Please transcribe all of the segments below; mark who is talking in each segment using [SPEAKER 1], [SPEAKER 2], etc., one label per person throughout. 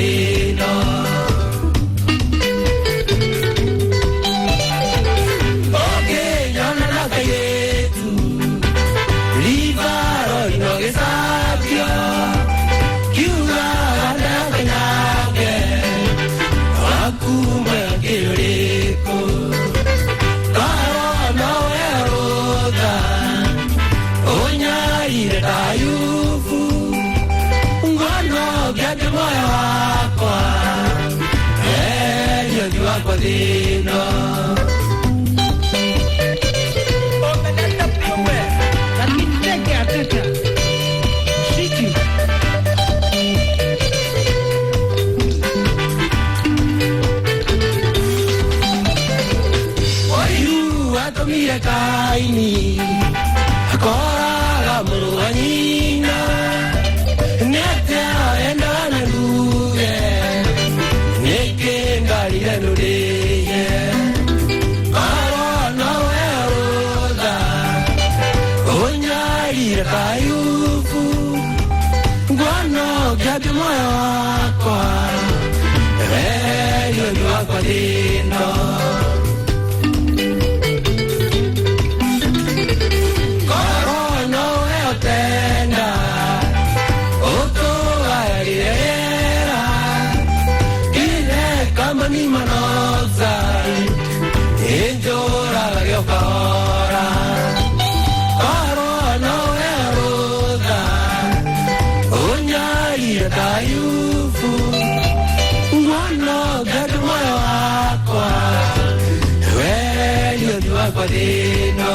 [SPEAKER 1] Thĩno ũngĩnyona na kairĩtu ribaro ino gĩcakio kiugaga ndakanyake wakumwe kĩrĩkũ korwo nowe rũtha ũnyaire ta Ayubu ngono ngĩambia muoyo wakwa eriũthi wakwa thĩno.
[SPEAKER 2] Lakini tekea tekea. Shiki.
[SPEAKER 1] Oyu atũmire Kaini akoraga mũrũ wa nyina nĩatĩa endaga na nduge nĩkĩ ngarire nũrĩye korwo nowe rũtha ũnyarire ta Ayubu nguono ngĩambia muoyo wakwa eriũthi wakwa thĩno. Korwo nowe ũtenda ũtũgaĩrĩra ile kama ni monoxide ĩnjũrage ũkahora korwo nowe rũtha ũnyarire ta Ayubu nguono ngĩambia muoyo wakwa weriũthi wakwa thĩno.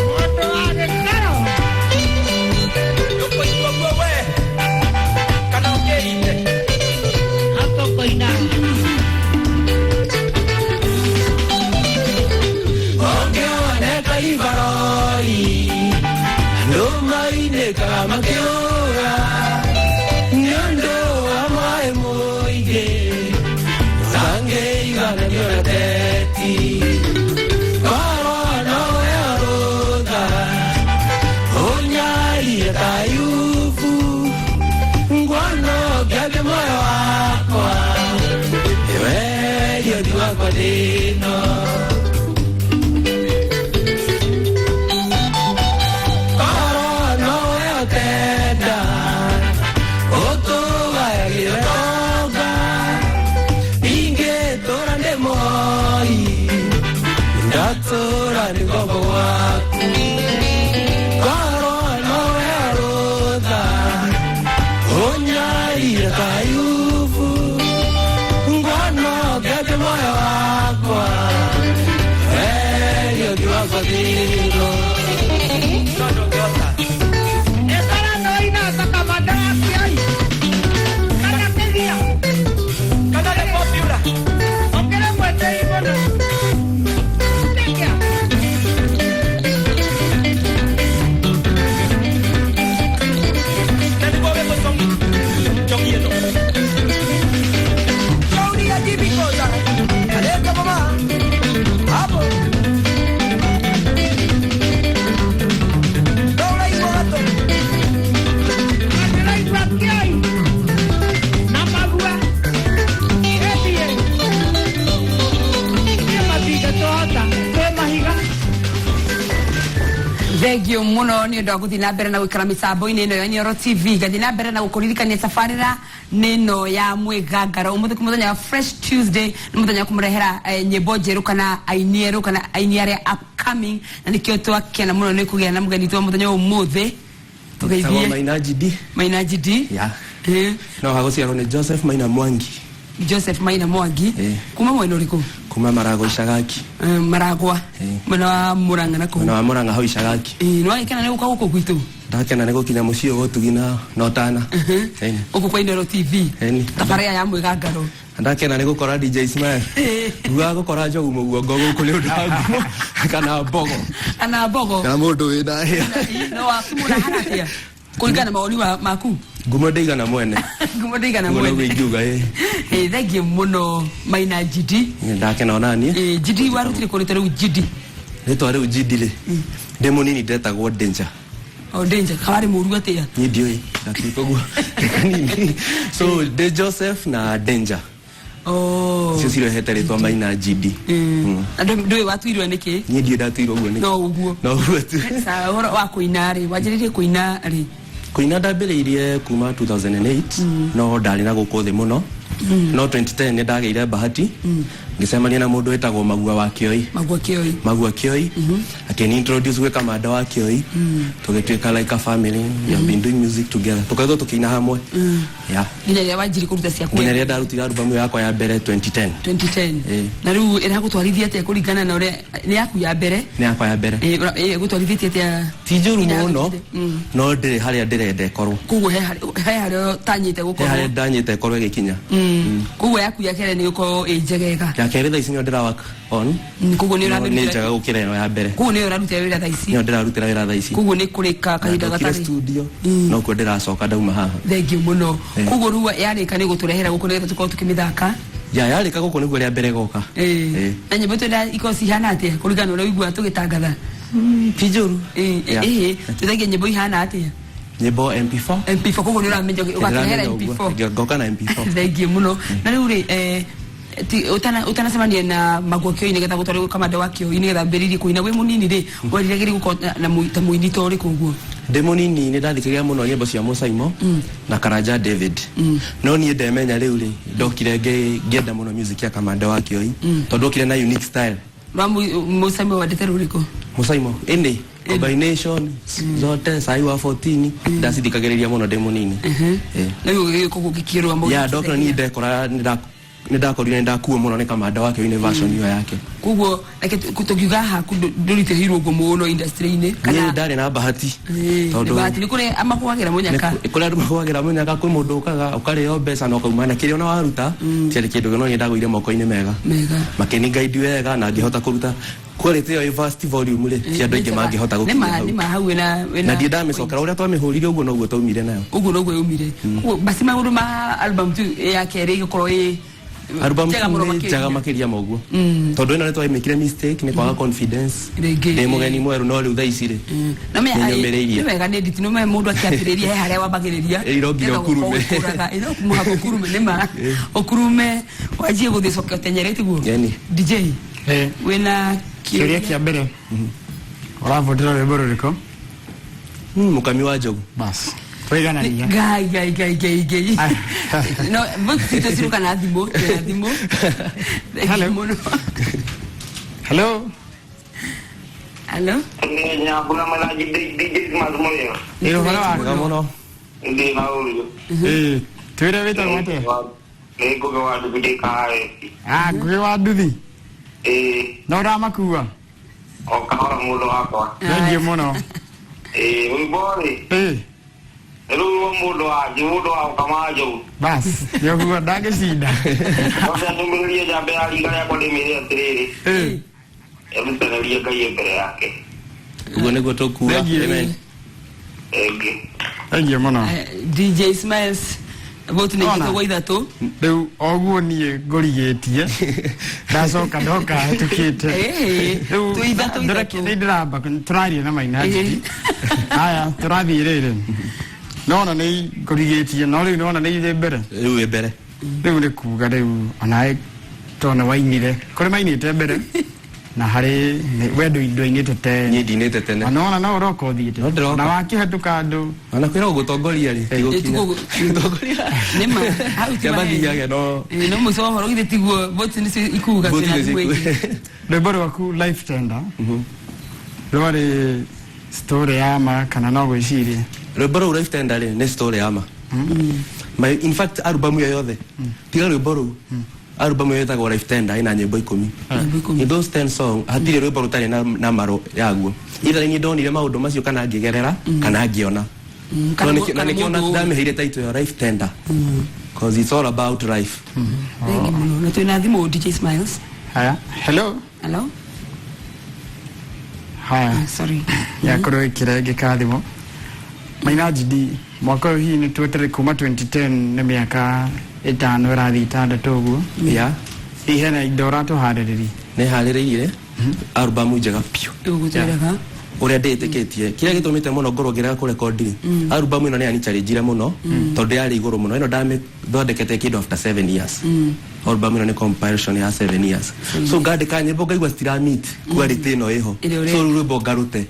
[SPEAKER 2] Moto wa gĩkaro.
[SPEAKER 3] Ndũkũigua guo we kana ũkĩrite.
[SPEAKER 2] Hapo koina.
[SPEAKER 1] Ũngĩoneka ibarori andũ mainĩkaga makĩũra nĩ ũndũ wa maĩ mũingĩ ũtangĩigananio na teti korwo nowe rũtha ũnyarire ta Ayubu nguono ngĩambia muoyo wakwa weriũthi wakwa thĩno. Korwo nowe ũtenda ũtũgayagĩra tonga ingĩtũra ndĩ mũhoi ndatũra nĩ ngombo gwaku korwo nowe rũtha ũnyarire ta Ayubu nguono ngĩambia muoyo wakwa weriũthi wakwa thĩno.
[SPEAKER 3] No ndũngĩhota.
[SPEAKER 2] Esara no ina takamanda kiai. Kana kegia.
[SPEAKER 3] Kana nĩ popular.
[SPEAKER 2] Ongere mwete ibona. Tekea.
[SPEAKER 3] Na nĩguo wĩ mũcongi njoki ĩno. Shauri ya jibikoza. Aleta mama. Hapo. Dola igoto.
[SPEAKER 2] Andĩraigua kiai. Na magua. Ĩthiĩ. Niĩ matingĩtũhota. Twĩ mahiga.
[SPEAKER 4] Thengio muno nĩ ũndũ wa gũthiĩ na mbere na gũikara mĩtambo-inĩ ĩno ya Inooro TV. Ngathiĩ na mbere na gũkũririkania tabarĩra nĩ ĩno ya mwĩgangaro. Ũmũthĩ kũ mũthenya wa Fresh Tuesday nĩ mũthenya wa kũmũrehera nyĩmbo njerũ kana aini erũ kana aini arĩa upcoming, na nĩkĩo twakena mũno nĩ kũgĩa na mũgeni witũ wa mũthenya wa ũmũthĩ.
[SPEAKER 5] Tagwo
[SPEAKER 4] Tũgeithie.
[SPEAKER 5] Maina GD.
[SPEAKER 4] Maina GD.
[SPEAKER 5] Ya. No hagũciarwo nĩ Joseph Maina Mwangi.
[SPEAKER 4] Joseph Maina Mwangi. Kuma mwena ũrĩkũ?
[SPEAKER 5] Kuma Maragwa Icagaki.
[SPEAKER 4] Maragwa. Mwena wa Murang'a na kũu.
[SPEAKER 5] Mwena wa Murang'a hau Icagaki.
[SPEAKER 4] Nĩ wagĩkena nĩ gũka gũkũ gwitũ?
[SPEAKER 5] Ndakena nĩ gũkinya mũciĩ ũyũ ũtugi na ũtana.
[SPEAKER 4] Gũkũ kwa Inooro TV.
[SPEAKER 5] Ĩni.
[SPEAKER 4] Tabarĩra ya mwĩgangaro.
[SPEAKER 5] Ndakena nĩ gũkora DJ Ismail. Ngugaga gũkora njogu mũguongo gũkũ nĩ ũndũ wa ngumo kana mbogo.
[SPEAKER 4] Kana mbogo.
[SPEAKER 5] Kana mũndũ wĩna hĩa.
[SPEAKER 4] No wakimũra haratia. Kũringana na mawoni maku.
[SPEAKER 5] Ngumo ndĩigana mwene.
[SPEAKER 4] Ngumo ndĩigana
[SPEAKER 5] Ngumo
[SPEAKER 4] mwene.
[SPEAKER 5] nĩguo ingiuga ĩ.
[SPEAKER 4] Thengiũ mũno Maina GD.
[SPEAKER 5] Ndakena ona niĩ.
[SPEAKER 4] GD warutire kũ rĩtwa rĩu GD?
[SPEAKER 5] Rĩtwa rĩu GD rĩ. Ndĩ mũnini ndetagwo Danger.
[SPEAKER 4] O Danger kawarĩ mũru atĩa?
[SPEAKER 5] Niĩ ndiũĩ ndatuĩka ũguo kanini. So ndĩ Joseph na Danger.
[SPEAKER 4] Oh.
[SPEAKER 5] Icio cirehete rĩtwa Maina GD.
[SPEAKER 4] Na ndũĩ watuirwo nĩkĩ?
[SPEAKER 5] Niĩ ndiũĩ ndatuirwo ũguo nĩkĩ.
[SPEAKER 4] No ũguo.
[SPEAKER 5] No ũguo tu.
[SPEAKER 4] Sawa, ũhoro wa kũina rĩ, wanjĩrĩirie kũina rĩ?
[SPEAKER 5] Kũina ndambĩrĩirie kuma 2008, no ndarĩ na gũkũ thĩ mũno, no 2010 nĩ ndagĩire bahati ngĩcemania na mũndũ wĩtagwo Magua wa Kĩoi.
[SPEAKER 4] Magua Kĩoi.
[SPEAKER 5] Magua Kĩoi akĩni introduce gwĩ Kamanda wa Kĩoi, tũgĩtuĩka like a family. We have been doing music together, tũkoretwo tũkĩina hamwe, yeah.
[SPEAKER 4] Nginya rĩrĩa wanjirie kũruta ciaku?
[SPEAKER 5] Nginya rĩrĩa ndarutire album yakwa ya mbere 2010.
[SPEAKER 4] 2010.
[SPEAKER 5] Ĩĩ.
[SPEAKER 4] Na rĩu ĩragũtwarithia atĩa kũringana na ũrĩa nĩ yaku ya mbere?
[SPEAKER 5] Nĩ yakwa ya mbere.
[SPEAKER 4] Ĩĩ, ĩgũtwarithĩtie atĩa?
[SPEAKER 5] Ti njũru
[SPEAKER 4] Nginya
[SPEAKER 5] mũno. No ndĩrĩ harĩa ndĩrenda ĩkorwo.
[SPEAKER 4] Koguo he harĩa ũtanyĩte
[SPEAKER 5] He
[SPEAKER 4] gũkorwo?
[SPEAKER 5] harĩa ndanyĩte ĩkorwo ĩgĩkinya.
[SPEAKER 4] Koguo yaku ya kerĩ nĩ gũkorwo ĩ njegega?
[SPEAKER 5] Ya kerĩ thaa ici nĩyo ndĩra work on.
[SPEAKER 4] Koguo nĩ
[SPEAKER 5] No, nĩ
[SPEAKER 4] ũramĩrutĩra?
[SPEAKER 5] njega gũkĩra ĩno ya mbere.
[SPEAKER 4] Koguo nĩyo ũrarutĩra wĩra thaa ici?
[SPEAKER 5] Nĩyo ndĩrarutĩra wĩra thaa ici.
[SPEAKER 4] Koguo nĩ kũrĩka kahinda
[SPEAKER 5] Ndokire
[SPEAKER 4] gatarĩ
[SPEAKER 5] studio, nokuo ndĩracoka ndauma haha.
[SPEAKER 4] Thengiũ mũno.
[SPEAKER 5] Eh.
[SPEAKER 4] Koguo rĩu yarĩka nĩ gũtũrehera gũkũ nĩgetha tũkorwo tũkĩmĩthaka?
[SPEAKER 5] Ya yarĩka gũkũ nĩguo rĩa mbere goka.
[SPEAKER 4] Ĩĩ. Na nyĩmbo twenda ikorwo cihana atĩa kũringana na ũrĩa ũiguaga tũgĩtangatha?
[SPEAKER 5] Ti njũru.
[SPEAKER 4] Ĩĩ.
[SPEAKER 5] Yeah.
[SPEAKER 4] Ĩĩ, tũthagie nyĩmbo ihana atĩa?
[SPEAKER 5] Nyĩmbo MP4.
[SPEAKER 4] MP4. Koguo nĩ ũramenya ũgatũrehera
[SPEAKER 5] Ndĩramenya ũguo.
[SPEAKER 4] MP4?
[SPEAKER 5] Ngoka na MP4.
[SPEAKER 4] Thengiũ mũno. Na rĩu rĩ, ũtanacemania na Magua Kĩoi nĩgetha gũtwarwo Kamanda wa Kĩoi nĩgetha ambĩrĩrie kũina wĩ mũnini rĩ, weriragĩria gũkorwo ta mũini ta ũrĩkũ ũguo?
[SPEAKER 5] Ndĩ mũnini nĩ ndathikagĩrĩria mũno nyĩmbo cia Mũsaimo na Karanja David, no niĩ ndemenya rĩu rĩ, ndokire ngĩenda mũno music ya Kamanda wa Kĩoi tondũ okire na unique style.
[SPEAKER 4] Rwa Mũsaimo wendete rũrĩkũ?
[SPEAKER 5] Mũsaimo ĩnĩ combination zote sai wa 14 ndacithikagĩrĩria mũno ndĩ mũnini. Eh.
[SPEAKER 4] Rĩu ũgĩgĩũka ũguo ũgĩkĩrũgama?
[SPEAKER 5] Ya ndokire niĩ ndekora nĩ ndakorire nĩ ndakuo mũno nĩ Kamanda wa Kĩoi, nĩ version ĩyo yake.
[SPEAKER 4] Koguo reke tũngiuga haku ndũritĩhirwo ũguo mũno industry-inĩ?
[SPEAKER 5] Niĩ ndarĩ na bahati.
[SPEAKER 4] Nĩ bahati, nĩ kũrĩ amakwagĩra mũnyaka.
[SPEAKER 5] Kũrĩ andũ mahũagĩra mũnyaka. Kwĩ mũndũ ũkaga ũkarĩo mbeca na ũkauma na kĩrĩa ona waruta tiarĩ kĩndũ, no niĩ ndagũire moko-inĩ mega.
[SPEAKER 4] Mega.
[SPEAKER 5] Makĩni guide wega na ngĩhota kũruta quality ĩyo ĩ vast volume rĩ, ti andũ aingĩ mangĩhota
[SPEAKER 4] Nĩ
[SPEAKER 5] gũkinya
[SPEAKER 4] ma
[SPEAKER 5] hau.
[SPEAKER 4] Nĩ ma hau wĩna
[SPEAKER 5] Na ndiĩ ndamĩcokera, ũrĩa twamĩhũrire ũguo noguo twaumire nayo.
[SPEAKER 4] Ũguo noguo yaumire. Koguo basi maũndũ ma album tu ya kerĩ ĩgũkorwo ĩ
[SPEAKER 5] Album
[SPEAKER 4] njega mũno
[SPEAKER 5] nĩ
[SPEAKER 4] makĩria.
[SPEAKER 5] Njega makĩria ma ũguo, tondũ ĩno nĩ twamĩkire mistake nĩ kwaga confidence.
[SPEAKER 4] Rĩngĩ.
[SPEAKER 5] Ndĩ mũgeni mwerũ, no rĩu thaa ici rĩ,
[SPEAKER 4] Na me
[SPEAKER 5] nĩ nyũmĩrĩirie.
[SPEAKER 4] Nĩ wega nĩ nditi nĩ mũndũ akĩambĩrĩria he harĩa wambagĩrĩria.
[SPEAKER 5] Ĩ, no nginya
[SPEAKER 4] Nĩgetha
[SPEAKER 5] ũkurume.
[SPEAKER 4] gũkorwo ũgĩkũraga. Ĩ, no mũhaka ũkurume, nĩ ma ũkurume wanjie gũthiĩ coke ũtenyere tiguo.
[SPEAKER 5] Yeni.
[SPEAKER 4] DJ,
[SPEAKER 6] Eh.
[SPEAKER 4] wĩna
[SPEAKER 6] Kĩũria kĩa mbere, ũravotera rwĩmbo rũrĩkũ?
[SPEAKER 5] Mũkami wa njogu.
[SPEAKER 6] Bas, tũiganania.
[SPEAKER 4] Ngai ngai ngai ngai ngai. No vote citũ ciruka na thimũ, twĩna thimũ. Thank you
[SPEAKER 6] Hello.
[SPEAKER 4] mũno.
[SPEAKER 6] Hello.
[SPEAKER 4] Hello.
[SPEAKER 7] Nyambura manaji DJ Mazmoyo.
[SPEAKER 6] Ĩ, ũhoro
[SPEAKER 5] Mwega
[SPEAKER 6] waku?
[SPEAKER 5] mũno.
[SPEAKER 7] Ndi na uri.
[SPEAKER 6] Ĩ, twĩre wĩtagwo atĩa?
[SPEAKER 7] Nĩ ngũgĩ wa nduthi ndĩ kahae.
[SPEAKER 6] Ah, Ngũgĩ wa nduthi.
[SPEAKER 7] Ĩ.
[SPEAKER 6] No ũramakua?
[SPEAKER 7] O kahora mũndũ wakwa.
[SPEAKER 6] Thengiũ mũno.
[SPEAKER 7] Ĩ, rwĩmbo rĩ.
[SPEAKER 6] Ĩ.
[SPEAKER 7] Rĩu rwa mũndũ wa mũndũ wa gũkama njogu.
[SPEAKER 6] Bas, nĩũguo ndangĩcinda.
[SPEAKER 7] Kwanza ndũmĩrĩrie njambe ya riga rĩakwa ndĩmĩre atĩrĩrĩ.
[SPEAKER 6] Ĩ.
[SPEAKER 7] Erutanĩrie Ngai mbere yake.
[SPEAKER 5] Ũguo nĩguo tũkuga.
[SPEAKER 6] Thank you.
[SPEAKER 5] Amen.
[SPEAKER 7] Ĩngĩ.
[SPEAKER 6] Thengiũ mũno.
[SPEAKER 4] DJ Smiles, vote nĩ
[SPEAKER 6] Ona.
[SPEAKER 4] igĩtwo gwa ithatũ.
[SPEAKER 6] Rĩu oguo niĩ ngũrigĩtie ndacoka ndoka hetũkĩte.
[SPEAKER 4] Ĩĩ,
[SPEAKER 6] Rĩu,
[SPEAKER 4] twĩ ithatũ, ithatũ.
[SPEAKER 6] Nĩ ndĩramba tũraria na Maina
[SPEAKER 4] Ĩĩ.
[SPEAKER 6] Njigi. Haya, tũrathiĩ rĩrĩ, nona nĩ ngũrigĩtie, no rĩu nona nĩ irĩ mbere.
[SPEAKER 5] Rĩu wĩ mbere.
[SPEAKER 6] Rĩu nĩ kuga rĩu onawe tondũ wainire kũrĩ mainĩte mbere na harĩ we ndwainĩte tene.
[SPEAKER 5] Niĩ ndinĩte tene.
[SPEAKER 6] Ona no ũroka ũthiĩte.
[SPEAKER 5] No ndĩroka.
[SPEAKER 6] Na wakĩhetũka andũ.
[SPEAKER 5] Ona kwĩra gũtongoria rĩ, tigũkinya.
[SPEAKER 4] Ĩ,
[SPEAKER 5] Gũtongoria.
[SPEAKER 4] Nĩ ma hau ti
[SPEAKER 5] Kĩambathiage no
[SPEAKER 4] Ĩ, no mũico wa ũhoro githĩ tiguo vote nĩcio ikuga?
[SPEAKER 5] Vote
[SPEAKER 4] Twĩna
[SPEAKER 5] nĩcio
[SPEAKER 4] thimũ
[SPEAKER 5] ikuga.
[SPEAKER 4] ĩngĩ.
[SPEAKER 6] Rwĩmbo rwaku Life Tender rwarĩ story ya ma kana no gwĩciria?
[SPEAKER 5] Rwĩmbo rũu Life Tender rĩ, nĩ story ya ma. In fact, album ĩyo yothe tiga rwĩmbo rũu, album ĩyo ĩtagwo Life Tender, ĩna nyĩmbo 10.
[SPEAKER 4] Nyĩmbo 10.
[SPEAKER 5] In those 10 song hatirĩ rwĩmbo rũtarĩ na maro yaguo, either niĩ ndonire maũndũ macio kana ngĩgerera kana ngĩona.
[SPEAKER 4] Kana
[SPEAKER 5] No
[SPEAKER 4] kana
[SPEAKER 5] na nĩkĩo
[SPEAKER 4] mũndũ ũĩ.
[SPEAKER 5] ndamĩheire title ya Life Tender 'cause it's all about life.
[SPEAKER 4] Thengiũ mũno. Na twĩna thimũ, DJ Smiles.
[SPEAKER 6] Haya, hello.
[SPEAKER 4] Hello.
[SPEAKER 6] Haya.
[SPEAKER 4] Ah, sorry.
[SPEAKER 6] Yakorwo ĩkĩrengeka thimũ. Maina Njidi, mwaka ũyũ hihi nĩ twetere kuma 2010, nĩ mĩaka 5 ĩrathiĩ 6 ũguo. Hihi hena indo ũratũharĩrĩria?
[SPEAKER 5] Nĩ harĩrĩire album njega biũ.
[SPEAKER 4] Ũgũtwĩraga.
[SPEAKER 5] Ũrĩa ndĩĩtĩkĩtie, kĩrĩa gĩtũmĩte mũno ngorwo ngĩrega kũrekondi album ĩno, nĩ yanichallenjire mũno tondũ yarĩ igũrũ mũno. Ĩno ndamĩthondekete kĩndũ after 7 years. Album ĩno nĩ compilation ya 7 years, so ngandĩka nyĩmbo ngaigua citira meet quality ĩno ĩho.
[SPEAKER 4] Ĩrĩa ũrenda.
[SPEAKER 5] So rĩu rwĩmbo ngarute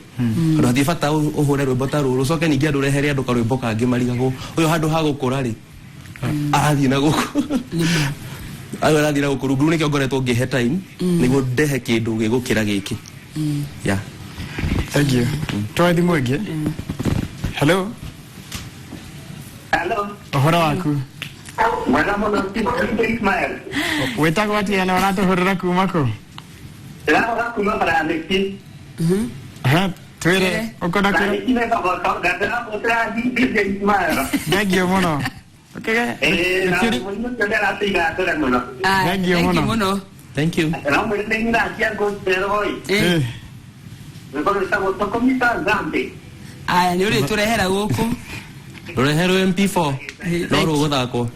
[SPEAKER 5] tondũ hatirĩ bata ũhũre rwĩmbo ta rũrũ, ũcoke ningĩ andũ ũrehere andũ karwĩmbo kangĩ marigagwo ũyũ handũ ha gũkũra rĩ, arathiĩ na gũkũ, ayo arathiĩ na gũkũ rungu. Rĩu nĩkĩo ngoretwo ngĩhe time nĩguo ndehe kĩndũ gĩgũkĩra gĩkĩ, yeah.
[SPEAKER 6] Thank you. Twoe thimũ ĩngĩ. Hello.
[SPEAKER 7] Hello.
[SPEAKER 6] Ũhoro waku?
[SPEAKER 7] Mwega mũno, Steve Ismail.
[SPEAKER 6] Wĩtagwo atĩa na ũratũhũrĩra kuma kũ?
[SPEAKER 7] Ndĩrahũra kuma Baranĩki.
[SPEAKER 6] Aha, twĩre ũkona kũ.
[SPEAKER 7] Baranĩki nĩ Ndĩrahũra DJ Ismail.
[SPEAKER 6] Thank you mũno. Okay.
[SPEAKER 7] Ĩĩ, na mũrimũ ũcio ndĩratũiga tũre mũno.
[SPEAKER 4] Ah,
[SPEAKER 6] Thank you
[SPEAKER 4] thank you
[SPEAKER 6] mũno.
[SPEAKER 4] mũno.
[SPEAKER 5] Thank you.
[SPEAKER 7] Na mwĩrĩ nĩ nyina cia gospel hoi.
[SPEAKER 4] Eh,
[SPEAKER 7] Rwĩmbo rwĩtagwo Tokomita Zambi.
[SPEAKER 4] Aya, nĩ ũrĩtũrehera gũkũ.
[SPEAKER 5] Rũreherwo MP4 no rũgũthakwo.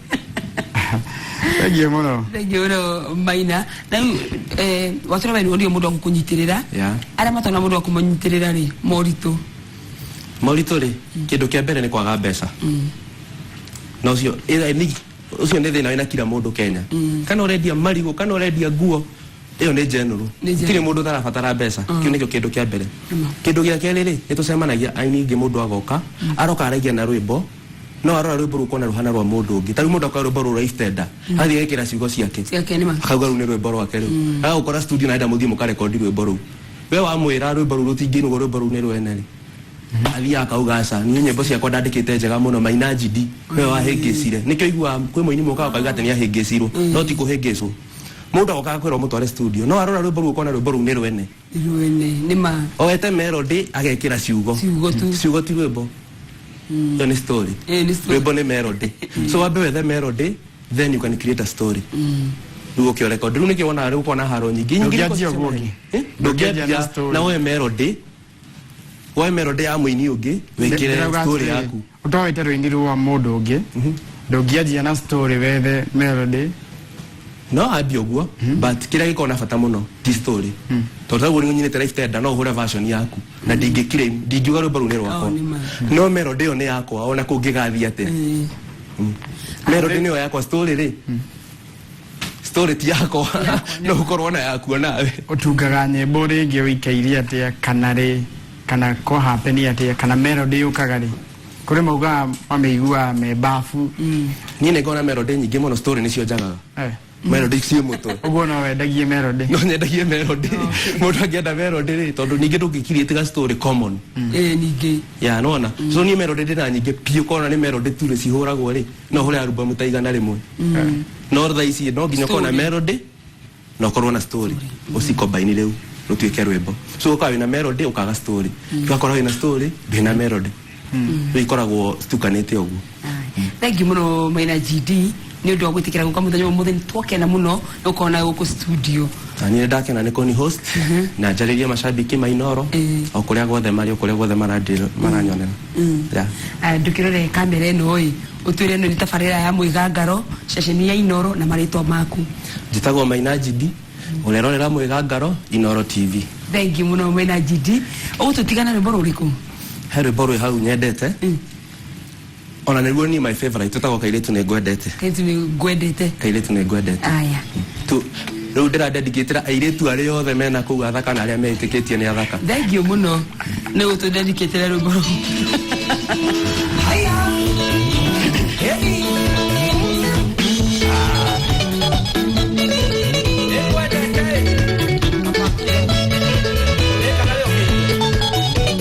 [SPEAKER 6] Thank you mũno.
[SPEAKER 4] Thank you mũno, Maina. Na rĩu watũra we nĩ mũndũ wa gũkũnyitĩrĩra.
[SPEAKER 5] Yeah.
[SPEAKER 4] Arĩa matona mũndũ wa kũmanyitĩrĩra rĩ, moritũ?
[SPEAKER 5] Moritũ rĩ, kĩndũ kĩa mbere nĩ kwaga mbeca, na ũcio ũcio nĩ thĩna wĩna kila mũndũ Kenya, kana ũrendia marigũ kana ũrendia nguo, ĩyo nĩ general.
[SPEAKER 4] Nĩ general.
[SPEAKER 5] Tirĩ mũndũ ũtarabatara mbeca. Kĩu nĩkĩo kĩndũ kĩa mbere. Kĩndũ gĩa kerĩ rĩ, nĩ tũcemanagia aini ingĩ, mũndũ agoka aroka araigia na rwĩmbo, no arora rwĩmbo rũu kona rũhana rwa mũndũ ũngĩ. Ta rĩu mũndũ akoya rwĩmbo rũrũ Raistenda, athiĩ agekĩra ciugo ciake.
[SPEAKER 4] Ciake, nĩ ma.
[SPEAKER 5] Akauga rũu nĩ rwĩmbo rwake. Rĩu agagũkora studio na enda mũthiĩ mũkarekondi rwĩmbo rũu, we wamwĩra rwĩmbo rũu rũtingĩinũgwo, rwĩmbo rũu nĩ rwene rĩ, athiaga akauga aca, niĩ nyĩmbo ciakwa ndandĩkĩte njega mũno, Maina GD we wahĩngĩcire. Nĩkĩo iguaga kwĩ mũini mũkaga akauga atĩ nĩ ahĩngĩcirwo, no ti kũhĩngĩcwo. Mũndũ agokaga kwĩrwo mũtware studio, no arora rwĩmbo rũu ũkona rwĩmbo rũu nĩ rwene.
[SPEAKER 4] Rwene, nĩ ma.
[SPEAKER 5] Oete melody agekĩra ciugo.
[SPEAKER 4] Ciugo tu.
[SPEAKER 5] Ciugo ti rwĩmbo, ĩyo nĩ story.
[SPEAKER 4] Ĩyo nĩ story.
[SPEAKER 5] Rwĩmbo nĩ melody, so wambe wethe melody, then you can create a story. Rĩu ũkĩo record, rĩu nĩkĩo wonaga rĩu ũkona haro nyingĩ nyingĩ.
[SPEAKER 6] Ndũngĩanjia ũguo ũngĩ.
[SPEAKER 5] Eh?
[SPEAKER 6] Ndũngĩanjia na
[SPEAKER 5] Ndũngĩanjia
[SPEAKER 6] story.
[SPEAKER 5] na woe melody, woe melody ya mũini ũngĩ wĩkĩre
[SPEAKER 6] Ndĩrauga
[SPEAKER 5] story
[SPEAKER 6] atĩrĩrĩ,
[SPEAKER 5] yaku.
[SPEAKER 6] ũtoete rũini rwa mũndũ ũngĩ, ndũngĩanjia na story wethe melody.
[SPEAKER 5] No ambie ũguo, but kĩrĩa gĩkoragwo na bata mũno ti story, tondũ taguo nĩ nyinĩte Life Tender, no ũhũre version yaku na ndingĩ claim, ndingiuga rwĩmbo rũu nĩ rwakwa.
[SPEAKER 4] Oh, nĩ ma.
[SPEAKER 5] No melody ĩyo nĩ yakwa ona kũngĩgathiĩ atĩa. Melody nĩyo yakwa, story rĩ, story ti yakwa, no ũkorwo na yaku nawe.
[SPEAKER 6] Ũtungaga nyĩmbo rĩngĩ ũikairie atĩa, kana rĩ, kana kwa happen atĩa, kana melody yũkaga rĩ? Kũrĩ maugaga mamĩiguaga me bafu.
[SPEAKER 5] Niĩ nĩ ngona melody nyingĩ mũno, story nĩcio njagaga. Melody ciĩ mũtwe.
[SPEAKER 6] Ũguo no wendagie melody?
[SPEAKER 5] No nyendagie melody, mũndũ angĩenda melody rĩ, tondũ ningĩ ndũngĩkiriĩte ga story common.
[SPEAKER 4] Ĩĩ, ningĩ.
[SPEAKER 5] Ya nona, so niĩ melody ndĩna nyingĩ piũ, kona nĩ melody tu rĩ cihũragwo rĩ, no hũre album ta 100. No thaa ici no nginya ũkorwo na
[SPEAKER 4] Story.
[SPEAKER 5] melody na ũkorwo na story, ũcikombaini rĩu rũtuĩke rwĩmbo. So ũkaga wĩna melody ũkaga story, ũgakorwo wĩna story ndwĩna melody, rĩu ikoragwo citukanĩte ũguo.
[SPEAKER 4] Thank you mũno, Maina GD, nĩ ũndũ wa gwĩtĩkĩra gũka mũthenya wa ũmũthĩ. Nĩ twakena mũno nĩ gũkorwo nawe gũkũ studio.
[SPEAKER 5] Na niĩ ndakena nĩ kũni host na njarĩrie macambĩki ma Inooro o kũrĩa guothe marĩ, o kũrĩa guothe maranyonera. Yeah.
[SPEAKER 4] Aya, ndũkĩrore kamera ĩno ĩ, ũtwĩre ĩno nĩ tabarĩra ya mwĩgangaro, ceceni ya Inoro, na marĩtwa maku.
[SPEAKER 5] Njĩtagwo Maina GD, ũrerorera Mwĩgangaro, Inooro TV.
[SPEAKER 4] Thank you mũno, Maina GD. Ũgũtũtigana rwĩmbo rũrĩkũ?
[SPEAKER 5] He rwĩmbo rwĩ hau nyendete, ona nĩruo niĩ my favorite, twĩtagwo Kairĩtu Nĩ Ngwendete.
[SPEAKER 4] Kairĩtu Nĩ Ngwendete.
[SPEAKER 5] Kairĩtu Nĩ Ngwendete.
[SPEAKER 4] Aya.
[SPEAKER 5] Tu rĩu ndĩradedicatĩra airĩtu arĩa othe mena kũu athaka na arĩa meĩtĩkĩtie nĩ athaka.
[SPEAKER 4] Thank you mũno nĩ gũtũdedicatĩra rwĩmbo rũu.
[SPEAKER 1] Haya. Hey.
[SPEAKER 3] Nĩngwendete. Ĩ, kana rĩ ũngĩ?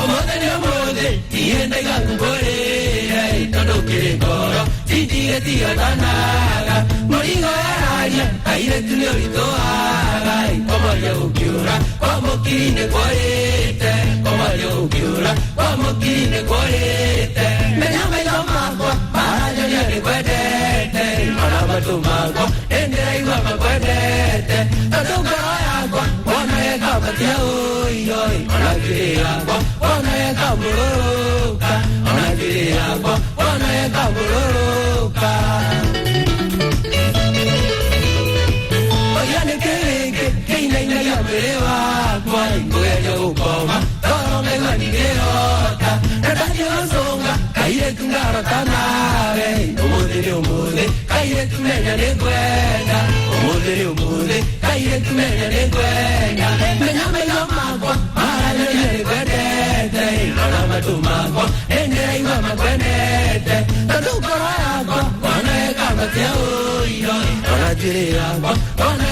[SPEAKER 1] Ũmũthĩ nĩ ũmũthĩ, niĩ ndaiga ngũkũrĩre, tondũ kĩrĩ ngoro tindigĩtigatanaga mũrigo yararia kairĩtu nĩ ũritũhaga komaria gũkĩũra kwa mũkiri nĩ kwarĩte, komaria gũkĩũra kwa mũkiri nĩ kwarĩte. Menya maitho makwa maranyonia nĩ kwendete, ona matũ makwa nĩndĩraigua makwendete, tondũ ngoro yakwa wona ĩkambatia ũioi, ona ngiri yakwa wona ĩkambũrũrũka, ona ngiri yakwa wona ĩkambũrũrũka. ndarota nawe. Ũmũthĩ nĩ ũmũthĩ, kairĩtu menya nĩ ngwenda. Ũmũthĩ nĩ ũmũthĩ, kairĩtu menya nĩ ngwenda. Menya maitho makwa maranyonia nĩ ngwendete, rora matũ makwa nĩndĩraigua makwendete, tondũ ngoro yakwa wona ĩkamatia ũiro, rora njuĩrĩ yakwa wona.